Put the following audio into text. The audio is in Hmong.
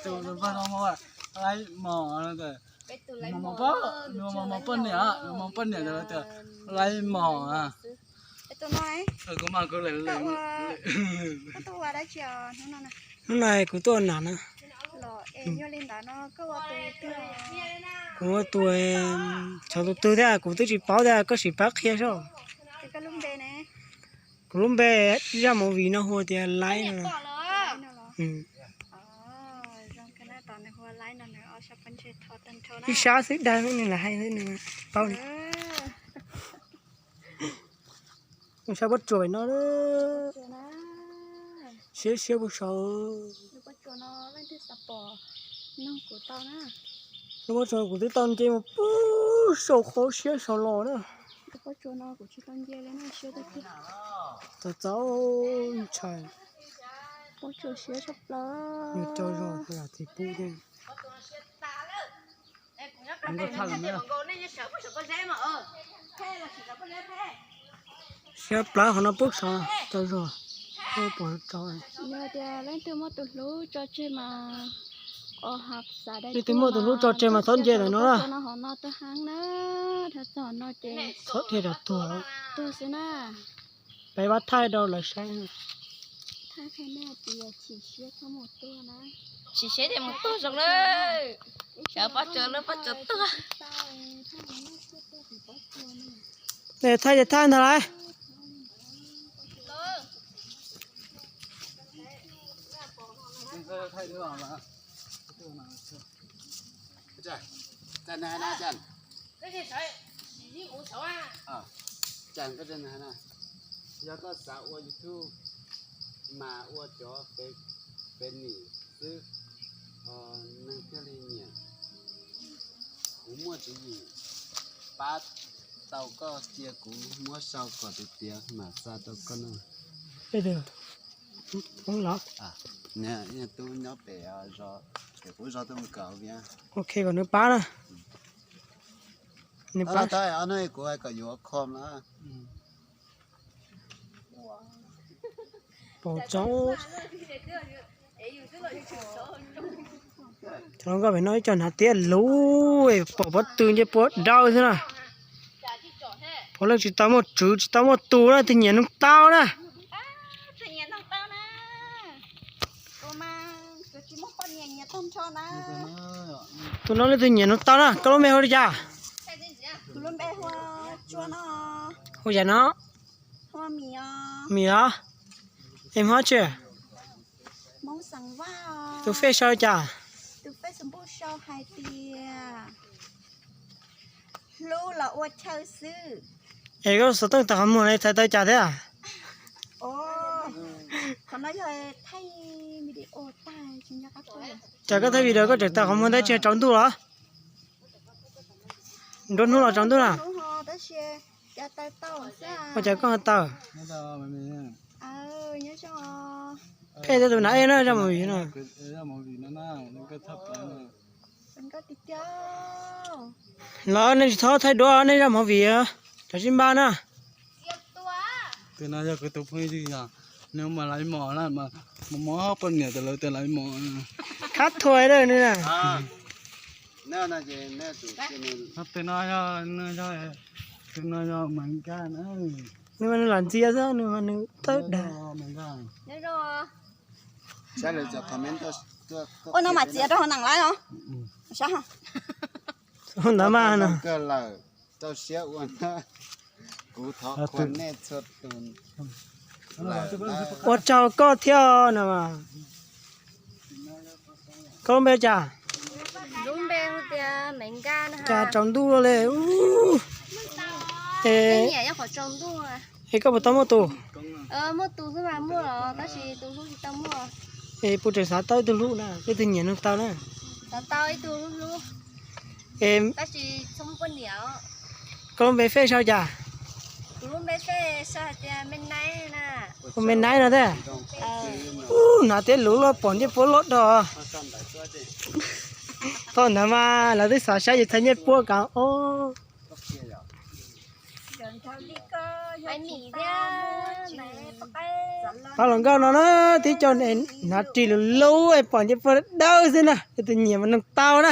Tus Vaj no laib mos, nws mos poj niam, nws mos poj niam ntawd tias laib mos. Kuv mas kuv lem lem. Hnub no kuv tuaj ua nam na. Kuv ua tus, xyov tus twg thiab kuv twb tsis paub thiab, koj sim pab qhia seb. Kuv lub npe zaj movie no hu tias Laib no. Ib sab xwb dag nws lam hais xwb nws paub li. Mus saib pob tsuas no, siab siab puag saud. Lub pob tsuas kuv twb tau nce mus puag saum qhov siab saud los na. Txaus txaus ntshai. Nws tsaug zog yam txiv pub thiab. Siab plawv qhov no pub saud tsaug zog. Yog tias leej twg muaj tus hlub tso tseg mas, leej twg muaj tus hlub tso tseg mas txhob nce ntawm no na. Hauv no tuag heev na, dhau txog no ces txhob dhia rau tuag, tuag xwb na. Peb pab thaij rau lawv saib. Tsis siab ces mus tuag zoo lawm. Sawv pob tsuas lawm, pob tsuas tuag. Thaij ces thaij ntag lauj. Yog koj xav ua YouTube mas ua cov peb nim xwb, neeg thiaj li nyiam. Kuv muaj tswv yim pab tau koj, cia kuv muab sau kom tiav tiav mam xa rau koj na. Tub nyob pem zos, pem qub zos tuaj mus kawm vias. Ok, kom nws pab na. Nws pab. Kuv hais kom yuav khom na. Pom tsob. Cov hluas nkauj pem no ib co hnav tiab luv, pom pob tw nce puab dawb xwb na. Puav leej tsis tau muaj tswv tsis tau muaj tus na, twg nyiam nug tau na. Tus no leej twg nyiam nug tau na, koj lub npe hu li cas? Hu yam no. Mim os. Es Hmoob tsi? Tus Face sau cas? Es koj xov tooj tawm qhov muag no txhais tau cas thiab? Cas koj thaij video koj tseem tawm qhov muag ntawd tsis tsaus ntuj los? Nruab hnub los tsaus ntuj na. Ua cas koj ho tawm? Ej, tej tus nav ej na, zaj movie no. Los nej tsis txhob thaij duab, nej zaj movie, cov sib npab na. Tus no yog kuv tus phooj ywg yog, nws mas laiv mos na, mas mob poj niam tas lawv tias laiv mos. Khab thuas na nws na. Tus no yog, tus no yog Maiv Nkaj na. Nws mas nws lam ntxias xwb, nws mas nws tawb dag. Ua no mas txiav rau hauv neem lawm os. Ntawd mas no. Rau siab ua na. Kuv thov qhuas nej txhua tus. Ua tsaug koj thiab no. Koj lub npe cas? Cas tsaus ntuj li. Es koj puas tau muaj tus? Es puas tseem xav tau ib tug hlub na, leej twg nyiam nug tau na? Es koj lub npe Face sau cas? Hu Me Naib no thiab. Ub, hnav tiab luv luaj pom ncej puab loj dog. Thaum ntawd mas lawv twb xav saib yus txhais ncej puab kav os. Pab hluas nkauj no na, tib co hnav ris lug lub es pom ncej puag dawb xwb na, tus nyiam mas nug tau na.